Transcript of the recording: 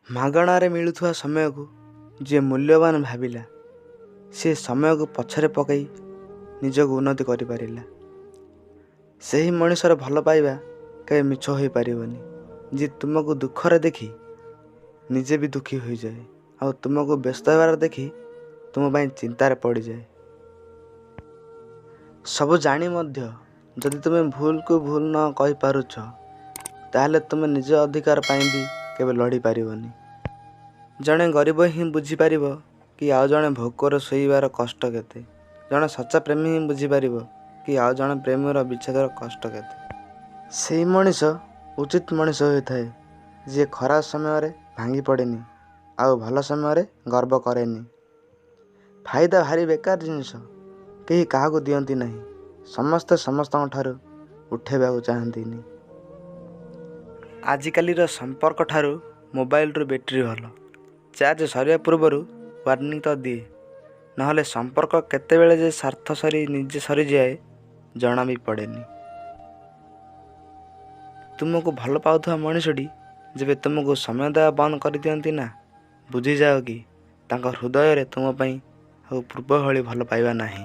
ମାଗଣାରେ ମିଳୁଥିବା ସମୟକୁ ଯିଏ ମୂଲ୍ୟବାନ ଭାବିଲା, ସିଏ ସମୟକୁ ପଛରେ ପକାଇ ନିଜକୁ ଉନ୍ନତି କରିପାରିଲା। ସେହି ମଣିଷର ଭଲ ପାଇବା କେବେ ମିଛ ହୋଇପାରିବନି, ଯିଏ ତୁମକୁ ଦୁଃଖରେ ଦେଖି ନିଜେ ବି ଦୁଃଖୀ ହୋଇଯାଏ ଆଉ ତୁମକୁ ବ୍ୟସ୍ତ ହେବାର ଦେଖି ତୁମ ପାଇଁ ଚିନ୍ତାରେ ପଡ଼ିଯାଏ। ସବୁ ଜାଣି ମଧ୍ୟ ଯଦି ତୁମେ ଭୁଲକୁ ଭୁଲ ନ କହିପାରୁଛ, ତାହେଲେ ତୁମେ ନିଜ ଅଧିକାର ପାଇଁ ବି କେବେ ଲଢ଼ିପାରିବନି। ଜଣେ ଗରିବ ହିଁ ବୁଝିପାରିବ କି ଆଉ ଜଣେ ଭୋକରେ ଶୋଇବାର କଷ୍ଟ କେତେ। ଜଣେ ସଚ୍ଚା ପ୍ରେମୀ ହିଁ ବୁଝିପାରିବ କି ଆଉ ଜଣେ ପ୍ରେମୀର ବିଚ୍ଛେଦର କଷ୍ଟ କେତେ। ସେଇ ମଣିଷ ଉଚିତ ମଣିଷ ହୋଇଥାଏ, ଯିଏ ଖରାପ ସମୟରେ ଭାଙ୍ଗି ପଡ଼େନି ଆଉ ଭଲ ସମୟରେ ଗର୍ବ କରେନି। ଫାଇଦା ଭାରି ବେକାର ଜିନିଷ, କେହି କାହାକୁ ଦିଅନ୍ତି ନାହିଁ, ସମସ୍ତେ ସମସ୍ତଙ୍କ ଠାରୁ ଉଠେଇବାକୁ ଚାହାନ୍ତିନି। ଆଜିକାଲିର ସମ୍ପର୍କ ଠାରୁ ମୋବାଇଲରୁ ବ୍ୟାଟେରୀ ଭଲ, ଚାର୍ଜ ସରିବା ପୂର୍ବରୁ ୱାର୍ଣ୍ଣିଂ ତ ଦିଏ, ନହେଲେ ସମ୍ପର୍କ କେତେବେଳେ ଯେ ସ୍ୱାର୍ଥ ସରି ନିଜେ ସରିଯାଏ, ଜଣା ବି ପଡ଼େନି। ତୁମକୁ ଭଲ ପାଉଥିବା ମଣିଷଟି ଯେବେ ତୁମକୁ ସମୟ ଦେବା ବନ୍ଦ କରିଦିଅନ୍ତି ନା, ବୁଝିଯାଅ କି ତାଙ୍କ ହୃଦୟରେ ତୁମ ପାଇଁ ଆଉ ପୂର୍ବ ଭଳି ଭଲ ପାଇବା ନାହିଁ।